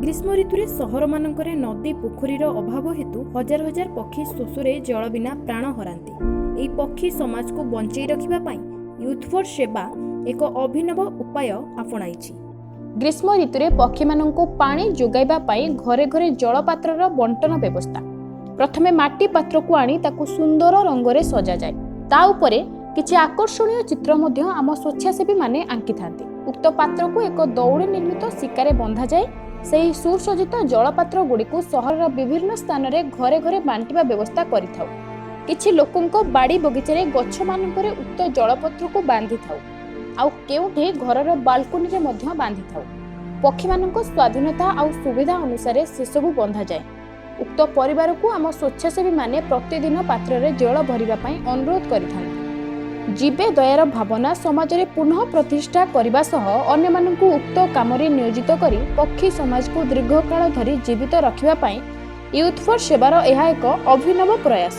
ଗ୍ରୀଷ୍ମ ଋତୁରେ ସହରମାନଙ୍କରେ ନଦୀ ପୋଖରୀର ଅଭାବ ହେତୁ ହଜାର ହଜାର ପକ୍ଷୀ ଶୋଷରେ ଜଳ ବିନା ପ୍ରାଣ ହରାନ୍ତି। ଏହି ପକ୍ଷୀ ସମାଜକୁ ବଞ୍ଚେଇ ରଖିବା ପାଇଁ ୟୁଥ୍ ଫର୍ ସେବା ଏକ ଅଭିନବ ଉପାୟ ଆପଣାଇଛି। ଗ୍ରୀଷ୍ମ ଋତୁରେ ପକ୍ଷୀମାନଙ୍କୁ ପାଣି ଯୋଗାଇବା ପାଇଁ ଘରେ ଘରେ ଜଳପାତ୍ରର ବଣ୍ଟନ ବ୍ୟବସ୍ଥା। ପ୍ରଥମେ ମାଟି ପାତ୍ରକୁ ଆଣି ତାକୁ ସୁନ୍ଦର ରଙ୍ଗରେ ସଜାଯାଏ। ତା ଉପରେ କିଛି ଆକର୍ଷଣୀୟ ଚିତ୍ର ମଧ୍ୟ ଆମ ସ୍ୱେଚ୍ଛାସେବୀମାନେ ଆଙ୍କିଥାନ୍ତି। ଉକ୍ତ ପାତ୍ରକୁ ଏକ ଦଉଡ଼ି ନିର୍ମିତ ଶିକାରେ ବନ୍ଧାଯାଏ। ସେହି ସୁସଜ୍ଜିତ ଜଳପାତ୍ର ଗୁଡ଼ିକୁ ସହରର ବିଭିନ୍ନ ସ୍ଥାନରେ ଘରେ ଘରେ ବାଣ୍ଟିବା ବ୍ୟବସ୍ଥା କରିଥାଉ। କିଛି ଲୋକଙ୍କ ବାଡ଼ି ବଗିଚାରେ ଗଛମାନଙ୍କରେ ଉକ୍ତ ଜଳପାତ୍ରକୁ ବାନ୍ଧିଥାଉ, ଆଉ କେଉଁଠି ଘରର ବାଲକୋନିରେ ମଧ୍ୟ ବାନ୍ଧିଥାଉ। ପକ୍ଷୀମାନଙ୍କ ସ୍ୱାଧୀନତା ଆଉ ସୁବିଧା ଅନୁସାରେ ସେସବୁ ବନ୍ଧାଯାଏ। ଉକ୍ତ ପରିବାରକୁ ଆମ ସ୍ୱେଚ୍ଛାସେବୀମାନେ ପ୍ରତିଦିନ ପାତ୍ରରେ ଜଳ ଭରିବା ପାଇଁ ଅନୁରୋଧ କରିଥାନ୍ତି। ଜୀବେ ଦୟାର ଭାବନା ସମାଜରେ ପୁନଃ ପ୍ରତିଷ୍ଠା କରିବା ସହ ଅନ୍ୟମାନଙ୍କୁ ଉକ୍ତ କାମରେ ନିୟୋଜିତ କରି ପକ୍ଷୀ ସମାଜକୁ ଦୀର୍ଘକାଳ ଧରି ଜୀବିତ ରଖିବା ପାଇଁ ୟୁଥ୍ ଫର୍ ସେବାର ଏହା ଏକ ଅଭିନବ ପ୍ରୟାସ।